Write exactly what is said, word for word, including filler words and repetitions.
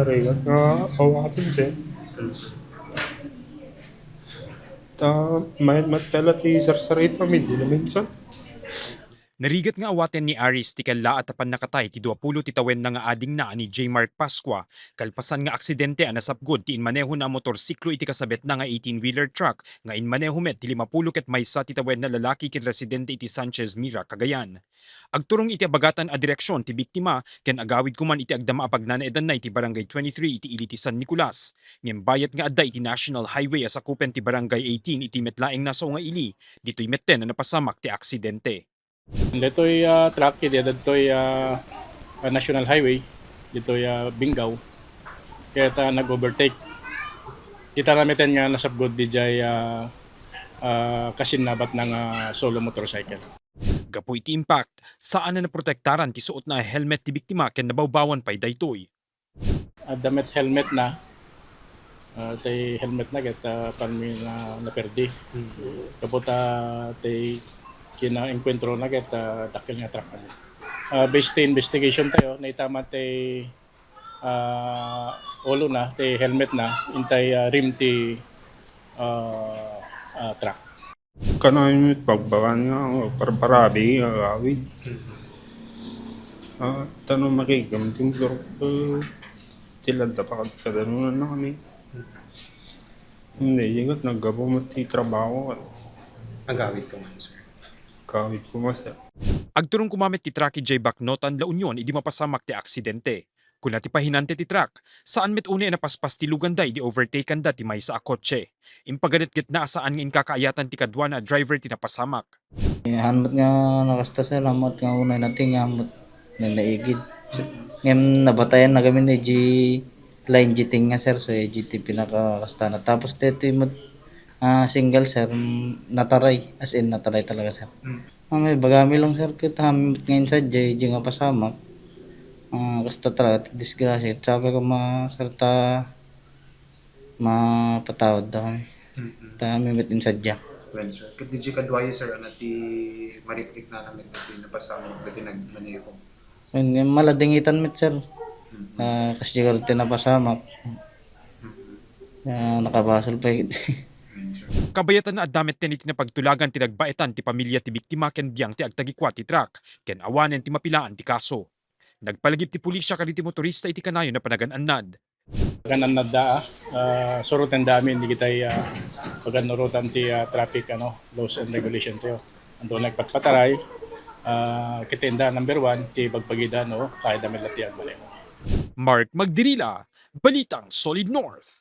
Narigat nga awaten, sir. Ta, may, matpela ti sarsarita, mi, di na minsan. Narigat nga awaten ni Aris ti kellaat a pannakatay ti duapulo ti tawenna nga adingna a ni J Mark Pascua, kalpasan nga aksidente a nasapgod ti inmanehona a motorsiklo iti kasabetna nga eighteen-wheeler truck nga inmaneho met ti limapulo ket maysa ti tawenna lalaki ken residente iti Sanchez Mira, Cagayan. Agturong iti abagatan a direksion ti biktima ken agawid koman iti agdama a pagnanaedanna iti Barangay twenty-three iti ili ti San Nicolas, ngem bayat nga adda iti National Highway a sakupen ti Barangay eighteen iti met laeng nasao nga ili, ditoy metten a napasamak ti aksidente. Ditoy, ah, truck, idi adtoy, ah, ah, National Highway, ditoy, ah, Binggao. Ket, ah, nag-overtake. Kita na metten nga nasapgod didiay, ah, ah, kasinnabatna nga solo motorcycle. Gapu iti impact, saan a naprotektaran ti suotna a helmet ti biktima ken nabawbawan pay daytoy. Adda met helmetna. Ah, tay helmetna ket, ah, apanmi na naperdi. Gapu ta tay kinaengkuentrona ket, ah, dakkel nga truck. Ah, based ti investigation tayo, naitaman tay, ah, ulona, tay helmetna, intay, ah, rim ti, ah, ah, truck. Kanayon met bagbagan nga, parparabi nga agawid. Ah, ta no makigam ti motor ko, ti lanta pa kadkadanunan na kami. Hindi, ingat naggapu met ti trabaho. Agawid ka man, sir. Agawid ko man, sir. Agturong koma met ti truck idiay Baknotan, La Union idi mapasamak ti aksidente. Kuna ti pahinante ti truck, saan met unay a napaspas ti luganda idi overtakanda ti maysa a kotse. Impaganetgetna a saan nga inkakaayatan ti kaduana a driver ti napasamak. Haan met nga nakasta, sir, haan met nga unay nating, haan met nga naigid. Ngem nabatayan na gamin idiay line jeting nga, sir, so idiay ti pinakakastana. Tapos daytoy met, ah, single, sir, mm, nataray, as in, nataray talaga, sir. Mm. Ah, may bagami lang, sir, ket haan met nga insadya, idiay nga pasamak. Ah, kasta talaga ti disgrasya. Sabi ko, ma-, sir, ta mapatawad da kami. Mm-mm. Ta kami met insadya. Wen, sir. Ket diay kaduayo, sir, ano ti mariprik na kami ti napasamak, ti nagmaneho? Wen, nga maladingitan met, sir. Mm-mm. Ah, kas siguro ti napasamak. Mm-mm. Ah, nakabasol pa. Wen, sir. Kabayatan na adda met iti napagtulagan ti nagbaetan ti pamilia ti biktima ken biang ti agtagikua ti truck, ken awanen ti mapilaan ti kaso. Nagpalagip ti pulisya kadagiti motorista iti kanayon a panagan-annad. Panagan-annadda, ah, suroten da amin digitay, ah, paganurotan ti, ah, traffic, ano, laws and regulation tayo. Ando nagpatpataray, ah, kitaenda number one, ti bagbagida, no, kayatda met latta ti agmaneho. Mark Magdirila, Balitang Solid North.